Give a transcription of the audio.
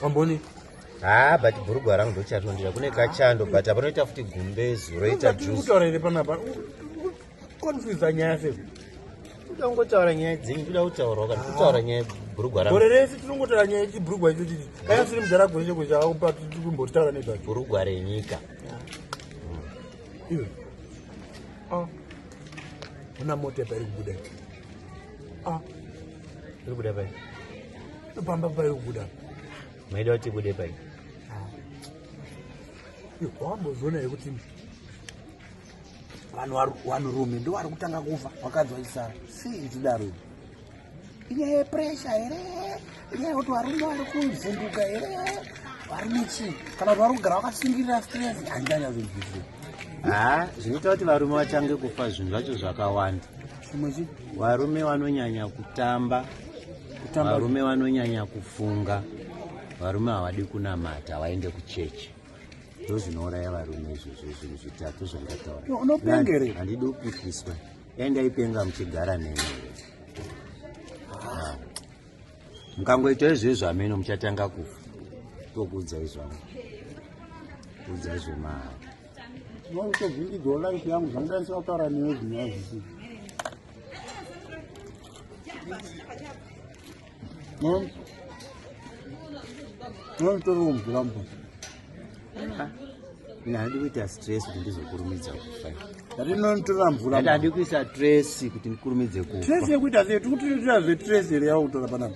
Amboni. Ha, but bhurugwa rangu ndocharinondira kune kachando, but apanoita futi gumbezu roita juice. Kutaura here panapa? Confuse nyaya sei? Kuda kungotaura nyaya dzenyu, kuda kutaurawo kana kutaura nyaya bhurugwa rangu. Gore rese tinongotaura nyaya yechibhurugwa icho chiti. Kana siri mudhara gore cheko chakupa tikumbotaura nezvacho. Bhurugwa renyika. Iwe. Ah. Una mota pairi kubuda. Ah. Iri kubuda pai? Pamba pairi kubuda. Maida kuti ibude pai? Iwe wambozoona here kuti vanhu vanhurume ndo vari kutanga kufa vakadzi vachisara. Sei ichidaro? Inyaya yepresha here? Inyaya yekuti varume vari kuvhunduka here? Varume chii? Kana kuti vari kugara vakasungirira stress? Handinyanyazodzwisisa. Ha, zvinoita kuti varume vatange kufa zvinhu zvacho zvakawanda. Chimwe chii? Varume vanonyanya kutamba, Kutamba. Varume vanonyanya kufunga, varume havadi kunamata, havaende kuchechi. Ndo zvinouraya varume izvozvo, zvinhu zvitatu zvandataura. No, unopengere. Handidi kupikiswa. Dai ndaipenga muchigara neni. Mukangoita izvezvo hameno muchatanga kufa. Tokuudzai zvangu. Kuudzai zvemahara. Unotovhingidzwa life yangu zvandandisina kutaura newe zvinyaya zvisii. Unotorwa mvura mvura. Ini handidi kuita stress kuti ndizokurumidza kufa. Ndinotora mvura. Ndati handidi kuisa stress kuti ndikurumidze kufa. Stress yekuita sei? Tikutoita zvestress here yakutora panapa?